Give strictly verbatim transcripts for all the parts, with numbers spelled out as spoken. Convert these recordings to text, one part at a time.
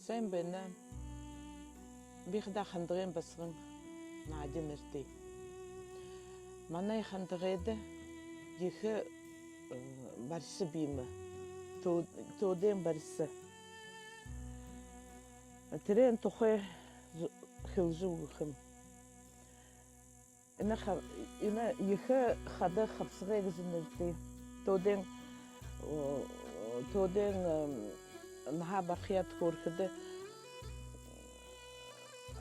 Сайн байна. Би хадаа Хандагайн басаган Надя нэрэтэй. Манай Хандагайда ехэ, э, бариса бии юм. Төө-, төөдэйн бариса. Тэрээн тухай з-, хэлэжэ үгэхэм. Энэ ха-, энэ ехэ хада Хабсагай гэжэ нэрэтэй. Төөдэйн, о, төөдэйн, эм, наһа барахаяа түхэрехэдэ,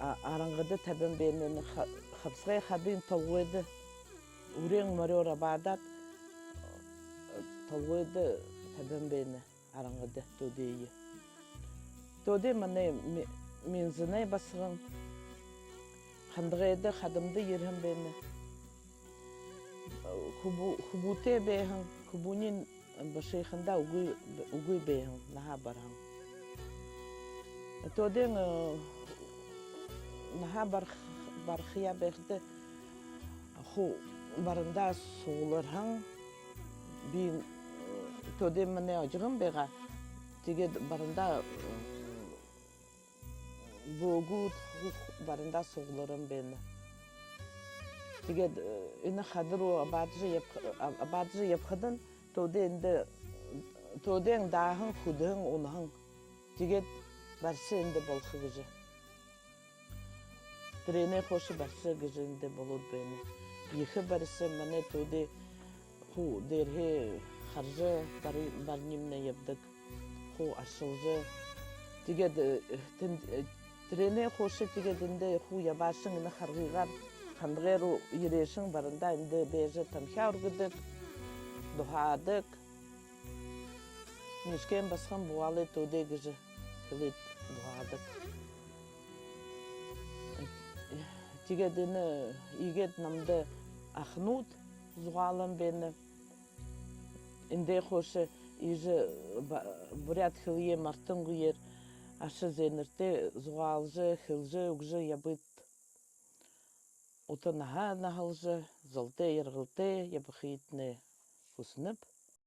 а-, арангада табин байна. Энэ ха-, Хабсагай хадын толгойдо үреэн морёор абаадаад, толгойдо табин байна. Арангада төөдэйе. Төөдэй манай Ми-, Минзэнэй басаган. Хандагайда хадамда ерэһэн байна. Хүбүү-, хүбүүтэй байһан, хүбүүниинь башыхандаа үгы, үгы байһан, наһа бараһан. Төөдэйн, э, наһа барах-, барахаяа байхада хуу барандаа сугларһан. Би, э, төөдэй манай ожогон байгаа. Тиигээд барандаа, э, бөөгүүд хуу барандаа сугларһан байна. Тиигээд, э, энэ хада руу абаадажа ябах-, а-, абаадажа ябахадань төөдэй эндэ, төөдэйн дааһан, хүдөөһэн, унаһан. Тиигээд бариса эндэ болохо гэжэ. Тэрээнэй хойшо бариса гэжэ эндэ болоод байна. Ехэ бариса манай төөдэй хуу дээрэһээ хаража, бары-, бариниинь ябадаг, хуу аршалжа. Тиигээд, э, тэн-, э, тэрээнэй хойшо тиигээд эндэ хуу ябаашан энэ харгыгаар Хандагай руу ерээшэн барандаа эндэ байжа тамхяа үргэдэг, дуһаадаг. Мишкэн басаган бугаалай төөдэй гэжэ хэлээд дуһаадаг. Тиигээд энэ иигээд намда аханууд зугаалан байна. Эндээ хойшо иигэжэ ба-, буряад хэлэеэ мартангүйгөөр аша зээнэртээ зугаалжа, хэлэжэ, үгэжэ ябыт. Ута наһа наһалжа, золтой, жаргалтай ябахыетнай хүсэнэб.